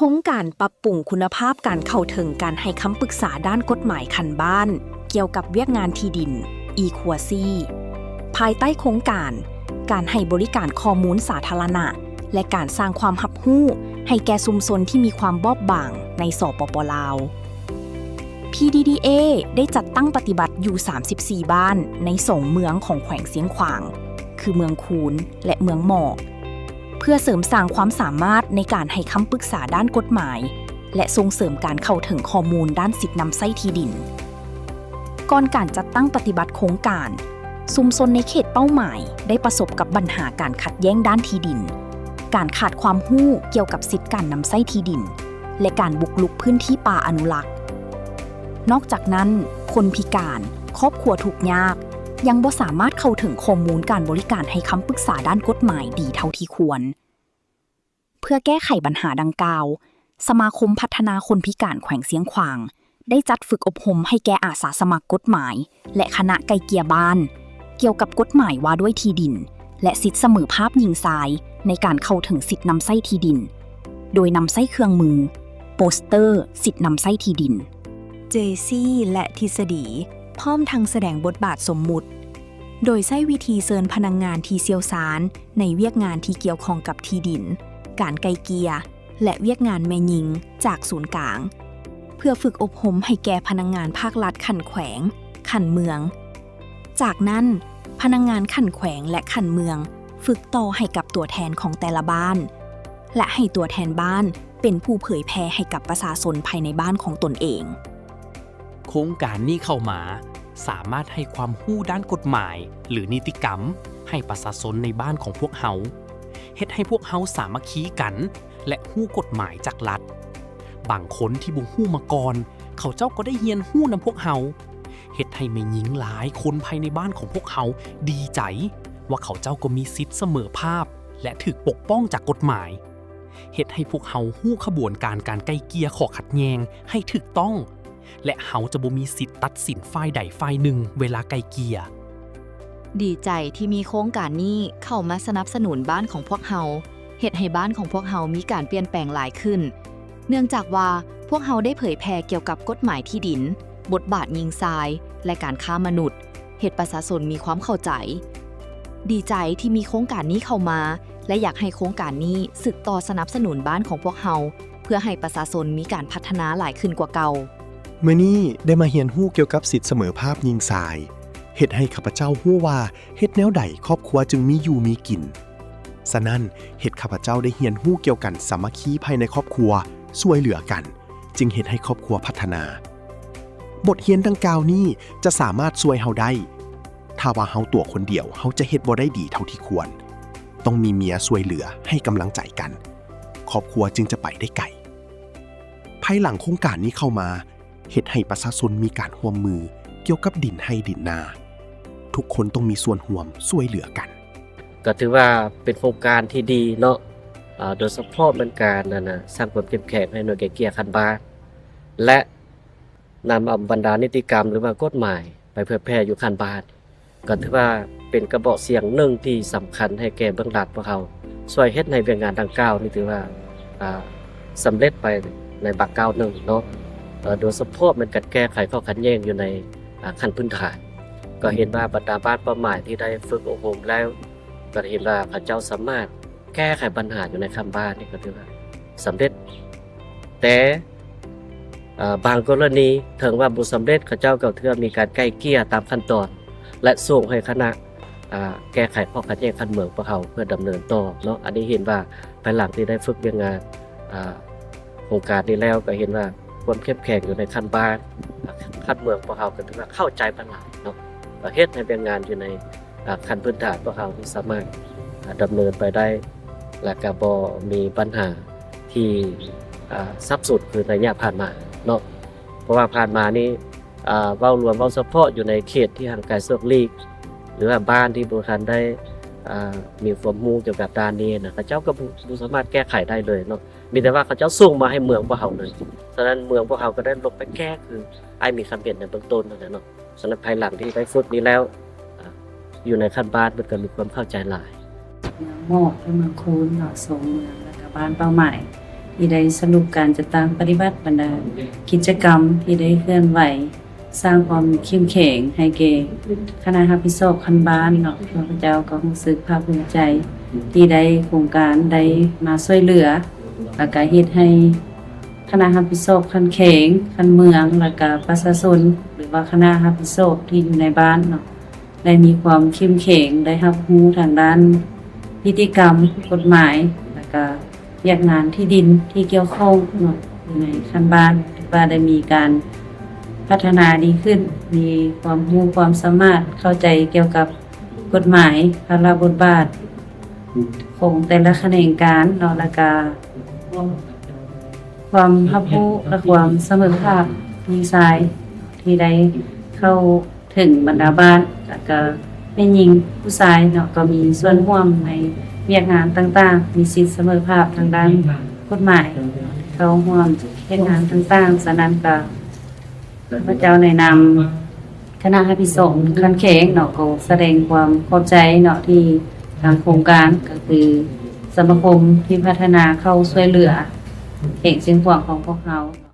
ໂຄງການປັບປຸງຄຸນນະພາບການເຂົ້າເຖິງການໃຫ້ຄຳປຶກສາດ້ານກົດໝາຍຂັ້ນບ້ານ ກ່ຽວກັບວຽກງານທີ່ດິນ ອີ-Quasi ພາຍໃຕ້ໂຄງການ ການໃຫ້ບໍລິການຂໍ້ມູນສາທາລະນະ ແລະ ການສ້າງຄວາມຮັບຮູ້ໃຫ້ແກ່ຊຸມຊົນທີ່ມີຄວາມບອບບາງໃນ ສປປ ລາວ. ພີດີດີເອ ໄດ້ຈັດຕັ້ງປະຕິບັດຢູ່ສາມສິບສີ່ບ້ານໃນສອງເມືອງຂອງແຂວງຊຽງຂວາງ ຄືເມືອງຄູນ ແລະ ເມືອງໝອກ ເພື່ອເສີມສ້າງຄວາມສາມາດໃນການໃຫ້ຄຳປຶກສາດ້ານກົດໝາຍ ແລະ ສົ່ງເສີມການເຂົ້າເຖິງຂໍ້ມູນດ້ານສິດນຳໃຊ້ທີ່ດິນ. ກ່ອນການຈັດຕັ້ງປະຕິບັດໂຄງການ, ຊຸມຊົນໃນເຂດເປົ້າໝາຍໄດ້ປະສົບກັບບັນຫາການຂັດແຍ້ງດ້ານທີ່ດິນ, ການຂາດຄວາມຮູ້ກ່ຽວກັບສິດການນຳໃຊ້ທີ່ດິນ ແລະ ການບຸກລຸກພື້ນທີ່ປ່າອະນຸລັກ. ນອກຈາກນັ້ນ, ຄົນພິການ, ຄອບຄົວທຸກຍາກ ຍັງບໍ່ສາມາດເຂົ້າເຖິງຂໍ້ມູນການບໍລິການໃຫ້ຄຳປຶກສາດ້ານກົດໝາຍດີເທົ່າທີ່ຄວນ. ເພື່ອແກ້ໄຂບັນຫາດັ່ງກ່າວ, ສະມາຄົມພັດທະນາຄົນພິການແຂວງຊຽງຂວາງ ໄດ້ຈັດຝຶກອົບຮົມໃຫ້ແກ່ອາສາສະໝັກກົດໝາຍ ແລະ ຄະນະໄກ່ເກ່ຍບ້ານ ກ່ຽວກັບກົດໝາຍວ່າດ້ວຍທີ່ດິນ ແລະ ສິດສະເໝີພາບຍິງຊາຍ ໃນການເຂົ້າເຖິງສິດນຳໃຊ້ທີ່ດິນ ໂດຍນຳໃຊ້ເຄື່ອງມື, ໂປສເຕີສິດນຳໃຊ້ທີ່ດິນ, ເຈຊີ ແລະ ທິດສະດີ, ພ້ອມທັງສະແດງບົດບາດສົມມຸດ, ໂດຍໃຊ້ວິທີເຊີນພະນັກງານທີ່ຊ່ຽວຊານໃນວຽກງານທີ່ກ່ຽວຂ້ອງກັບທີ່ດິນ, ການໄກ່ເກ່ຍ ແລະ ວຽກງານແມ່ຍິງຈາກສູນກາງ ເພື່ອຝຶກອົບຮົມໃຫ້ແກ່ພະນັກງານພາກລັດຂັ້ນແຂວງ, ຂັ້ນເມືອງ. ຈາກນັ້ນ, ພະນັກງານຂັ້ນແຂວງ ແລະ ຂັ້ນເມືອງ ຝຶກຕໍ່ໃຫ້ກັບຕົວແທນຂອງແຕ່ລະບ້ານ ແລະ ໃຫ້ຕົວແທນບ້ານເປັນຜູ້ເຜີຍແຜ່ໃຫ້ກັບປະຊາຊົນພາຍໃນບ້ານຂອງຕົນເອງ. ໂຄງການນີ້ເຂົ້າມາ ສາມາດໃຫ້ຄວາມຮູ້ດ້ານກົດໝາຍ ຫຼື ນິຕິກຳ ໃຫ້ປະຊາຊົນໃນບ້ານຂອງພວກເຮົາ, ເຮັດໃຫ້ພວກເຮົາສາມັກຄີກັນ ແລະ ຮູ້ກົດໝາຍຈາກລັດ. ບາງຄົນທີ່ບໍ່ຮູ້ມາກ່ອນ, ເຂົາເຈົ້າກໍໄດ້ຮຽນຮູ້ນຳພວກເຮົາ, ເຮັດໃຫ້ແມ່ຍິງຫຼາຍຄົນພາຍໃນບ້ານຂອງພວກເຮົາດີໃຈວ່າເຂົາເຈົ້າກໍມີສິດສະເໝີພາບ ແລະ ຖືກປົກປ້ອງຈາກກົດໝາຍ. ເຮັດໃຫ້ພວກເຮົາຮູ້ຂະບວນການການໄກ່ເກ່ຍຂໍ້ຂັດແຍ່ງໃຫ້ຖືກຕ້ອງ ແລະ ເຮົາຈະບໍ່ມີສິດຕັດສິນຝ່າຍໃດຝ່າຍໜຶ່ງເວລາໄກ່ເກ່ຍ. ດີໃຈທີ່ມີໂຄງການນີ້ເຂົ້າມາສະໜັບສະໜູນບ້ານຂອງພວກເຮົາ, ເຮັດໃຫ້ບ້ານຂອງພວກເຮົາມີການປ່ຽນແປງຫຼາຍຂຶ້ນ, ເນື່ອງຈາກວ່າພວກເຮົາໄດ້ເຜີຍແຜ່ກ່ຽວກັບກົດໝາຍທີ່ດິນ, ບົດບາດຍິງຊາຍ ແລະ ການຄ້າມະນຸດ. ເຮັດປະຊາຊົນມີຄວາມເຂົ້າໃຈ. ດີໃຈທີ່ມີໂຄງການນີ້ເຂົ້າມາ ແລະ ຢາກໃຫ້ໂຄງການນີ້ສືບຕໍ່ສະໜັບສະໜູນບ້ານຂອງພວກເຮົາ ເພື່ອໃຫ້ປະຊາຊົນມີການພັດທະນາຫຼາຍຂຶ້ນກວ່າເກົ່າ. ມື້ນີ້ໄດ້ມາຮຽນຮູ້ກ່ຽວກັບສິດສະເໝີພາບຍິງຊາຍ, ເຮັດໃຫ້ຂ້າພະເຈົ້າຮູ້ວ່າເຮັດແນວໃດຄອບຄົວຈຶ່ງມີຢູ່ມີກິນ. ສະນັ້ນ, ເຮັດຂ້າພະເຈົ້າໄດ້ຮຽນຮູ້ກ່ຽວກັນສາມັກຄີພາຍໃນຄອບຄົວ, ຊ່ວຍເຫຼືອກັນ, ຈຶ່ງເຮັດໃຫ້ຄອບຄົວພັດທະນາ. ບົດຮຽນດັ່ງກ່າວນີ້ຈະສາມາດຊ່ວຍເຮົາໄດ້. ຖ້າວ່າເຮົາຕົວຄົນດຽວ, ເຮົາຈະເຮັດບໍ່ໄດ້ດີເທົ່າທີ່ຄວນ. ຕ້ອງມີເມຍຊ່ວຍເຫຼືອ, ໃຫ້ກຳລັງໃຈກັນ, ຄອບຄົວຈຶ່ງຈະໄປໄດ້ໄກ. ພາຍຫຼັງໂຄງການນີ້ເຂົ້າມາ, ເຮັດໃຫ້ປະຊາຊົນມີການຮ່ວມມືກ່ຽວກັບດິນໄຮ່ດິນນາ. ທຸກຄົນຕ້ອງມີສ່ວນຮ່ວມຊ່ວຍເຫຼືອກັນ. ກໍຖືວ່າເປັນໂຄງການທີ່ດີເນາະ, ອາ, ໂດຍສະເພາະແມ່ນການ ອັນນ່າ ສ້າງຄວາມເຂັ້ມແຂງໃຫ້ໜ່ວຍໄກ່ເກ່ຍຂັ້ນບ້ານ ແລະ ນຳເອົາບັນດານິຕິກຳ ຫຼືວ່າກົດໝາຍໄປເຜີຍແຜ່ຢູ່ຂັ້ນບ້ານ, ກໍຖືວ່າເປັນກະບອກສຽງໜຶ່ງທີ່ສຳຄັນໃຫ້ແກ່ເບື້ອງຫຼັງພວກເຮົາ, ຊ່ວຍເຮັດໃຫ້ວຽກງານດັ່ງກ່າວນີ້ຖືວ່າ, ອາ, ສຳເລັດໄປໃນບັກກ້າວໜຶ່ງເນາະ, ເອີ, ໂດຍສະເພາະແມ່ນການແກ້ໄຂຂໍ້ຂັດແຍ່ງຢູ່ໃນ, ອາ, ຂັ້ນພື້ນຖານ. ກໍເຫັນວ່າບັນດາບ້ານເປົ້າໝາຍທີ່ໄດ້ຝຶກອົບຮົມແລ້ວ, ກໍເຫັນວ່າເຂົາເຈົ້າສາມາດ ແກ້ໄຂບັນຫາຢູ່ໃນຂັ້ນບ້ານນີ້ກໍຖືວ່າສຳເລັດ. ແຕ່, ເອີ, ບາງກໍລະນີເຖິງວ່າບໍ່ສຳເລັດ, ເຂົາເຈົ້າກໍຖືວ່າມີການໄກ່ເກ່ຍຕາມຂັ້ນຕອນ ແລະ ສົ່ງໃຫ້ຄະນະ, ອາ, ແກ້ໄຂຂໍ້ຂັດແຍ່ງຂັ້ນເມືອງພວກເຮົາເພື່ອດຳເນີນຕໍ່ເນາະ. ອັນນີ້ເຫັນວ່າພາຍຫຼັງທີ່ໄດ້ຝຶກວຽກງານ, ອາ, ໂຄງການນີ້ແລ້ວ ກໍເຫັນວ່າຄວາມເຂັ້ມແຂງຢູ່ໃນຂັ້ນບ້ານ, ຂັ້ນເມືອງພວກເຮົາກໍຖືວ່າເຂົ້າໃຈບັນຫາເນາະ, ກໍເຮັດໃຫ້ວຽກງານຢູ່ໃນ ອາ, ຂັ້ນພື້ນຖານພວກເຮົານີ້ສາມາດ, ອາ, ດຳເນີນໄປໄດ້ ແລະ ກໍບໍ່ມີບັນຫາທີ່, ອາ, ສັບສົນຄືໄລຍະຜ່ານມາເນາະ. ເພາະວ່າຜ່ານມານີ້, ອາ, ເວົ້າລວມ, ເວົ້າສະເພາະຢູ່ໃນເຂດທີ່ຫ່າງໄກສະຫວັກຫຼີກ ຫຼືວ່າບ້ານທີ່ບໍ່ທັນໄດ້, ອາ, ມີຄວາມຮູ້ກ່ຽວກັບດ້ານນີ້ນະ, ເຂົາເຈົ້າກໍບໍ່, ບໍ່ສາມາດແກ້ໄຂໄດ້ເລີຍເນາະ. ມີແຕ່ວ່າເຂົາເຈົ້າສົ່ງມາໃຫ້ເມືອງພວກເຮົາເລີຍ. ສະນັ້ນເມືອງພວກເຮົາກໍໄດ້ລົງໄປແກ້ ຄືອ້າຍມີຄຳເຫັນໃນເບື້ອງຕົ້ນນັ້ນແຫຼະເນາະ. ສຳລັບພາຍຫຼັງທີ່ໄດ້ຝຶກນີ້ແລ້ວ, ອາ, ຢູ່ໃນຂັ້ນບ້ານເພິ່ນກໍມີຄວາມເຂົ້າໃຈຫຼາຍ. ເມືອງໝອກ ແລະ ເມືອງຄູນເນາະ, ສອງເມືອງ ແລະ ກະບ້ານເປົ້າໝາຍ ທີ່ໄດ້ສະຫຼຸບການຈັດຕັ້ງປະຕິບັດບັນດາກິດຈະກຳທີ່ໄດ້ເຄື່ອນໄຫວ ສ້າງຄວາມເຂັ້ມແຂງໃຫ້ແກ່ຄະນະຮັບຜິດຊອບຂັ້ນບ້ານເນາະ. ຂ້າພະເຈົ້າກໍຮູ້ສຶກພາກພູມໃຈທີ່ໄດ້ໂຄງການໄດ້ມາຊ່ວຍເຫຼືອ ແລ້ວກະເຮັດໃຫ້ຄະນະຮັບຜິດຊອບຂັ້ນແຂວງ, ຂັ້ນເມືອງ ແລ້ວກະປະຊາຊົນ ຫຼືວ່າຄະນະຮັບຜິດຊອບທີ່ຢູ່ໃນບ້ານເນາະ ໄດ້ມີຄວາມເຂັ້ມແຂງ, ໄດ້ຮັບຮູ້ທາງດ້ານນິຕິກຳ, ກົດໝາຍ ແລ້ວກະວຽກງານທີ່ດິນທີ່ກ່ຽວຂ້ອງເນາະ ຢູ່ໃນຂັ້ນບ້ານ ຖືວ່າໄດ້ມີການພັດທະນາດີຂຶ້ນ, ມີຄວາມຮູ້ຄວາມສາມາດເຂົ້າໃຈກ່ຽວກັບກົດໝາຍພາລະບົດບາດຂອງແຕ່ລະຂະແໜງການເນາະ ແລ້ວກະຄວາມຮັບຮູ້ ແລະ ຄວາມສະເໝີພາບຍິງຊາຍທີ່ໄດ້ເຂົ້າ ເຖິງບັນດາບ້ານ ແລ້ວກະແມ່ຍິງຜູ້ຊາຍເນາະ ກໍມີສ່ວນຮ່ວມໃນວຽກງານຕ່າງໆ ມີສິດສະເໝີພາບທາງດ້ານກົດໝາຍ ເຂົ້າຮ່ວມວຽກງານຕ່າງໆ. ສະນັ້ນກໍ ຂ້າພະເຈົ້າໃນນາມຄະນະຮັບຜິດຊອບຂັ້ນແຂວງເນາະ ກໍສະແດງຄວາມຂອບໃຈເນາະ ທີ່ທາງໂຄງການ ກໍຄືສະມາຄົມທີ່ພັດທະນາເຂົ້າຊ່ວຍເຫຼືອແຂວງຊຽງຂວາງຂອງພວກເຮົາ.